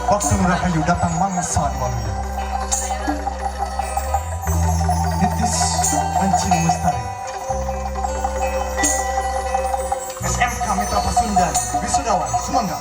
Waktu Rahayu datang mangsa di Waluya. Nitis Mancing Lestari. SMK Mitra Pasundan, Wisudawan, Sumangga.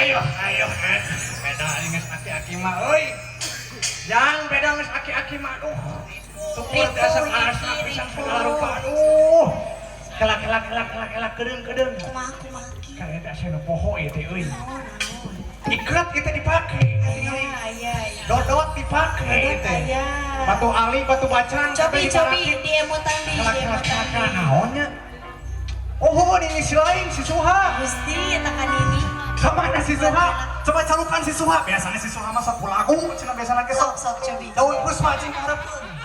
Ayo, ayo, beda geus aki-aki mah euy. Jang beda geus aki-aki mah, aduh. Tukur teh asa asa pisan segala rupa, aduh. Kelak kelak kelak kelak kelak kedeung kedeung. Kumaha kumaha ki? Kaya teh asa nu poho ieu teh euy. Naon naon. Iket ieu teh dipake. Aya aya aya. Dodot dipake ieu teh. Aya. Batu ali, batu bacan, Cobi kabeh cobi diparakit. Diemutan di Kelak kelak diemutan. Kelak naonnya? Oh, ini si lain si Suha. Gusti eta kan ini. Kemana si Suha? Coba calukan si Suha. Biasanya si Suha mah sok lagu, cenah biasana ge Sok sok. Sok cobi. Daun kusma cing kaharepkeun.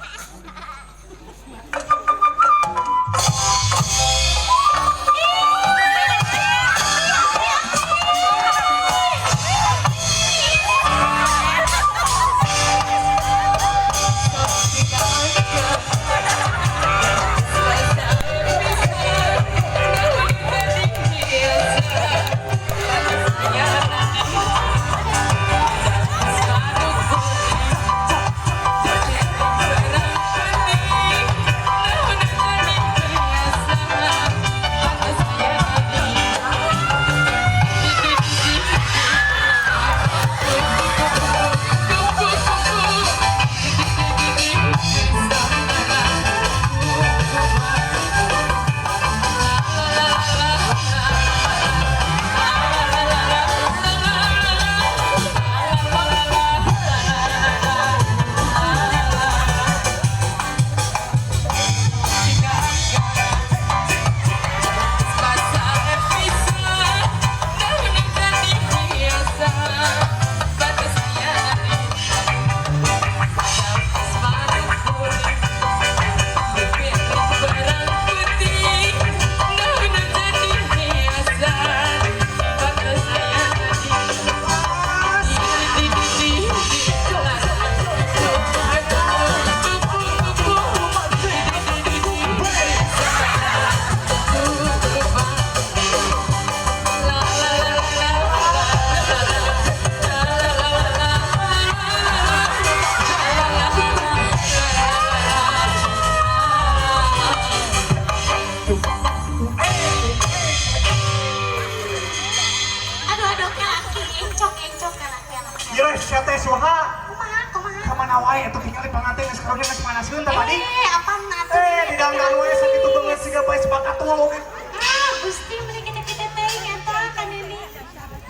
Sia teh Suha. Kumaha, kumaha? Ka mana wae atuh tingali panganten geus karunya geus manaseun tah tadi. Eh, apaan atuh? Eh, di dangdan wae sakitu beungeut siga bae sepakatul oge. Ah, Gusti meuni kitu-kitu teuing eta ka Nini.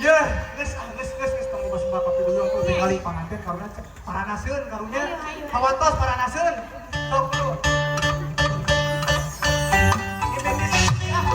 Yeuh, geus ah geus geus geus tong loba sembah kapi dulu tuh tingali panganten karunya cek paranaseun karunya. Ayo, ayo. Hawatos paranaseun. Sok dulu. Ini di sini ah.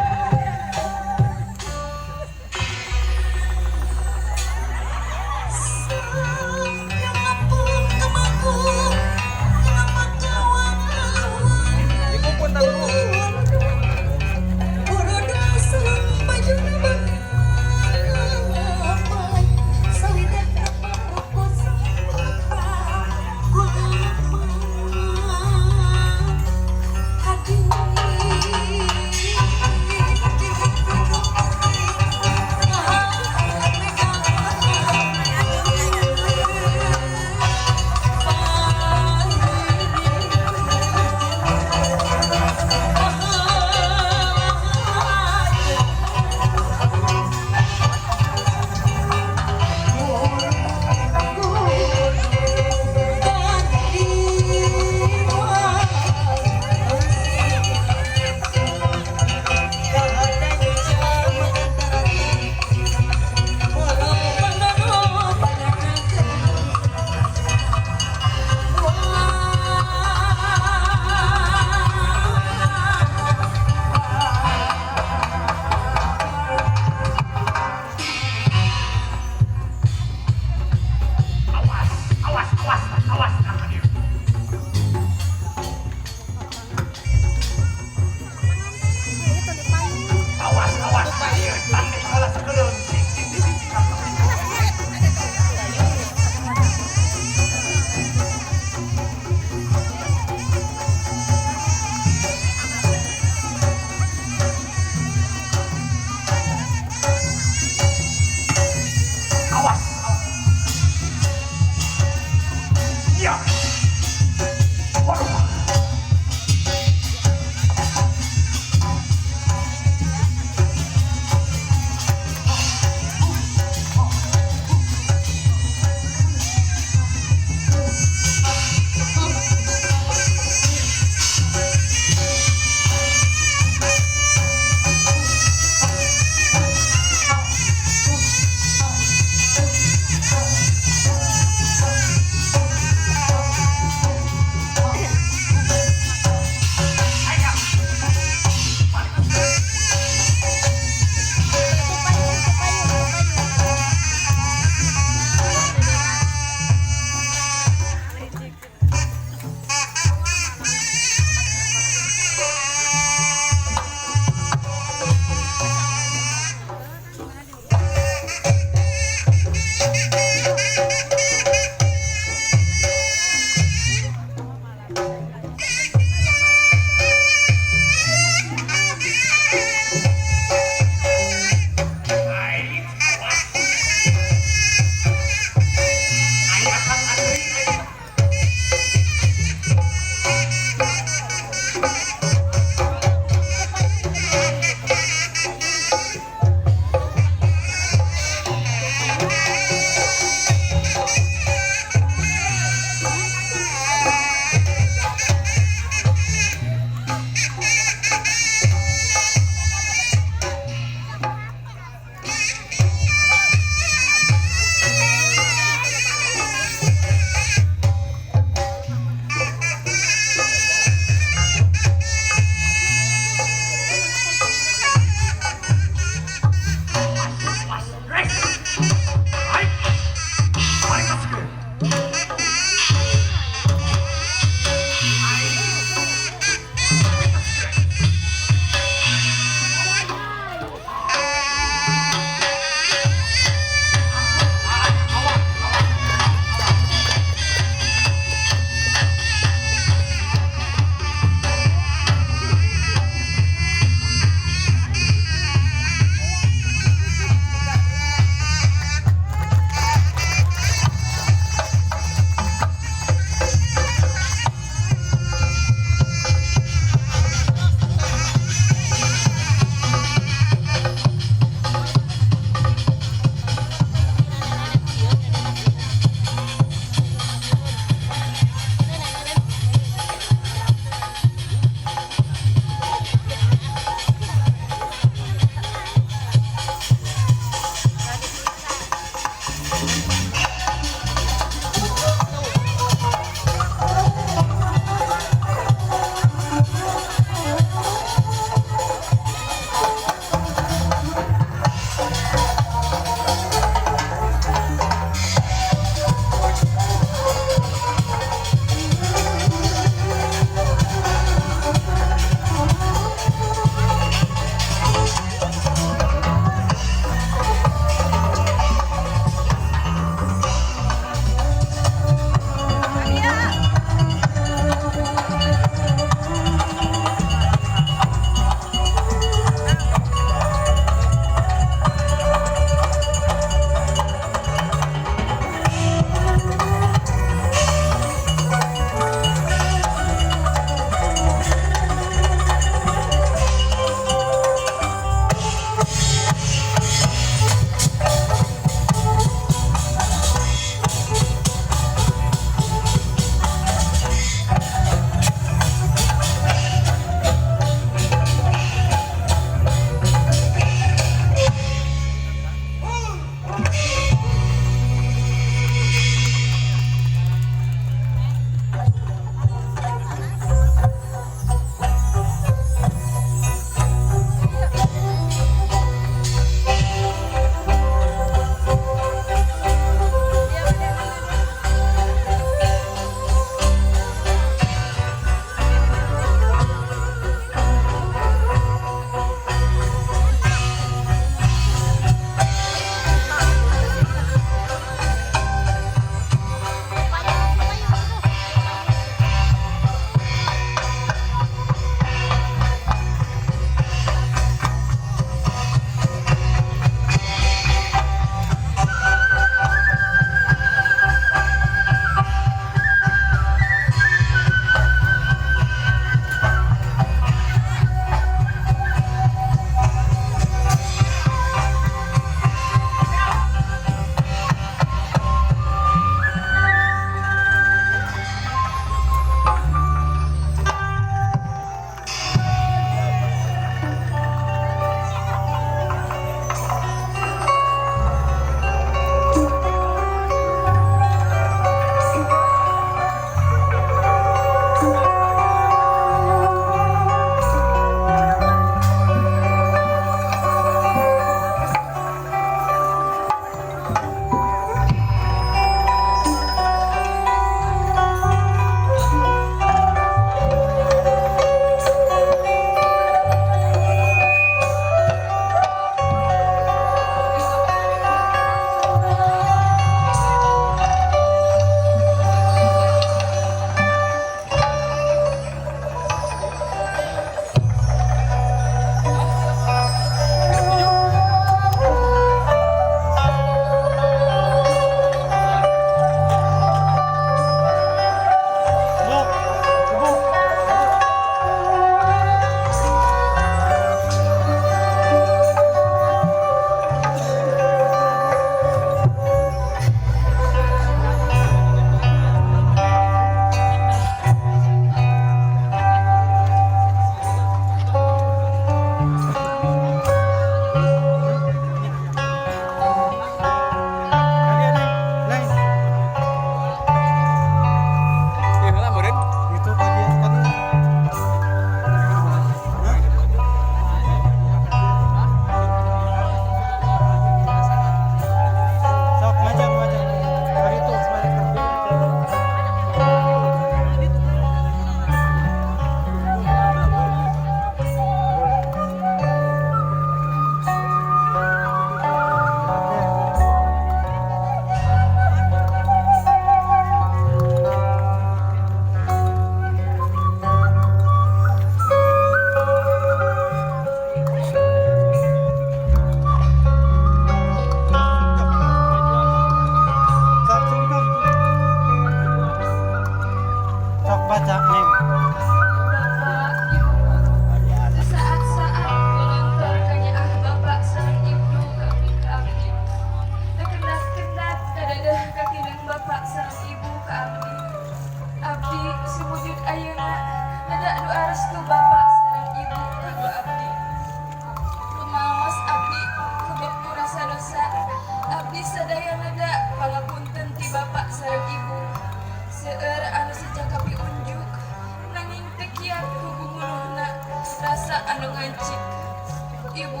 Ibu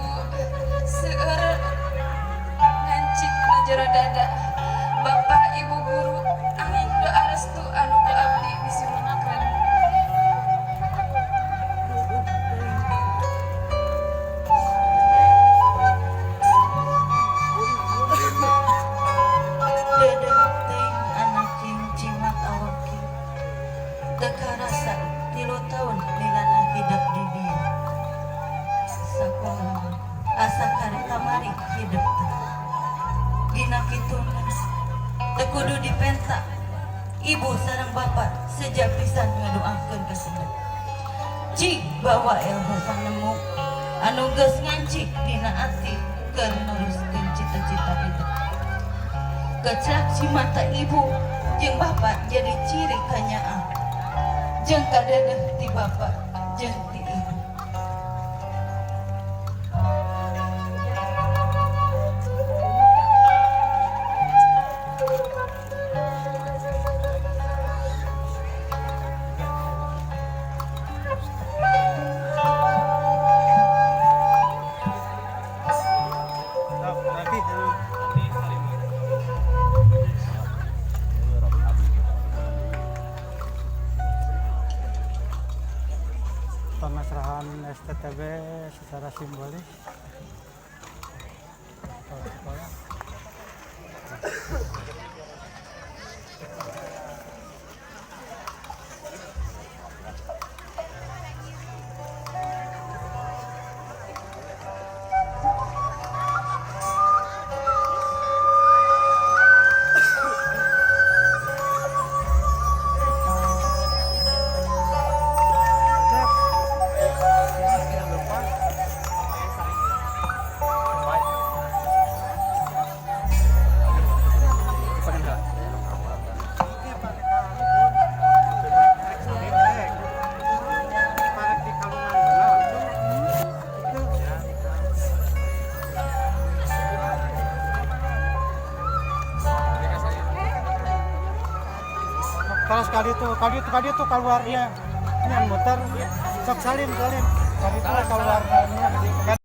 seueur ngancik na jero dada. Bapak Ibu guru, angin doa restu anu ku abdi disuhunkeun. Dedeh teuing anak cing cimat awoki. Teu karasa 3 taun lilana hidep di dieu. Sakola asa karek kamari hidep teh. Dina kituna teu kudu dipenta. Ibu sareng bapak sejak pisan ngadoakeun ka sia. Cik bawa ilmu panemu anu geus ngancik dina ati keur neruskeun cita-cita hidup. Keclak mata ibu jeung bapak jadi ciri kanyaah jeung kadedeh ti bapak jeung ti ibu. Pemasrahan STTB secara simbolis kepala sekolah. Terus kali itu keluar ya, ini muter, sok salim salim, kali itu keluar.